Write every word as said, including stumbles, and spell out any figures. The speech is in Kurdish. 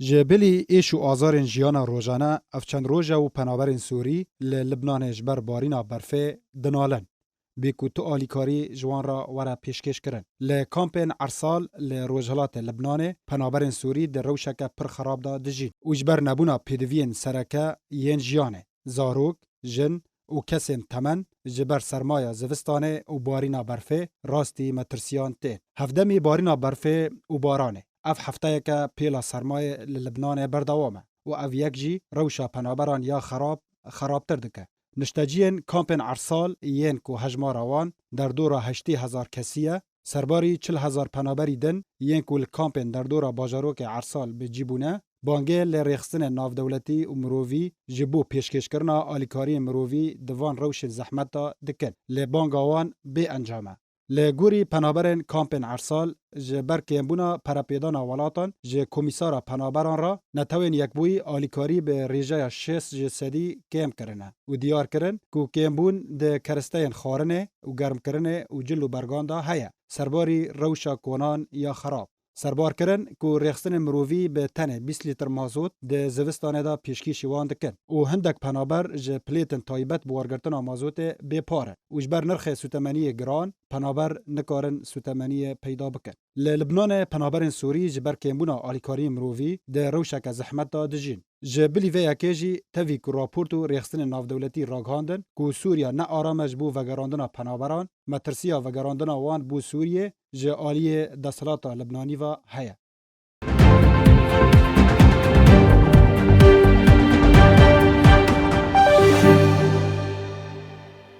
Ji bilî êş û azarên jiyana rojane, ev çend roj e û penaberên Sûrî li Libnanê ji ber barîna berfê dinalin. Bê ku tu alîkarî ji wan re were pêşkêş kirin. Li kampên Ersal li rojhilatê Libnanê penaberên Sûrî di rewşeke pir xerab de dijîn û ji ber nebûna pêdiviyên sereke yên jiyanê, zarok, jin û kesên temen ji ber sermaya zivistanê û barîna berfê rastî metirsiyan tên. Hevdemî barîna berfê û baranê. Ev hefteyeke pêla sermayê li Libnanê berdewam e û ev yek jî rewşa penaberan ya xerab, xerabtir dike. Nişteciyên kampên Ersal yên ku hejmara wan derdora heştê hezar kesî ye, serbarî çil hezar penaberî din yên ku li kampên derdora bajarokê Ersal bi cî bûne, bangê lê rêxistinên navdewletî û mirovî ji bo pêşkêşkirina alîkariyên mirovî di van rewşên zehmet de dikin. Lê banga wan bê encam e. Li gorî penaberên kampên Ersal, ji ber kêmbûna perepêdana welatan ji Komîsara Penaberan re, Netewên Yekbûyî alîkarî bi rêjeya şêst ji sedî kêm kirine û diyar kirin ku kêmbûn di keristeyên xwarinê û germkirinê û cil û bergan de heye, serbarî rewşa konan ya xerab. Serbar kirin ku rêxistinên mirovî bi tenê bîst lîtir mazot di zivistanê de pêşkêşî wan dikin û hindek penaber ji plêtên taybet bi wergirtina mazotê bê par in û ji ber nirxê sûtemeniyê giran, penaber nikarin sûtemeniyê peyda bikin. Li Libnanê penaberên Sûrî ji ber kêmbûna alîkariyên mirovî di rewşeke zehmet de dijîn. Ji bilî vê yekê jî, tevî ku raport û rêxistinên navdewletî ragihandin ku Sûriya ne aram e ji bo vegerandina penaberan, metirsiya vegerandina wan bo Sûriyê ji aliyê desthilata Libnanî ve heye.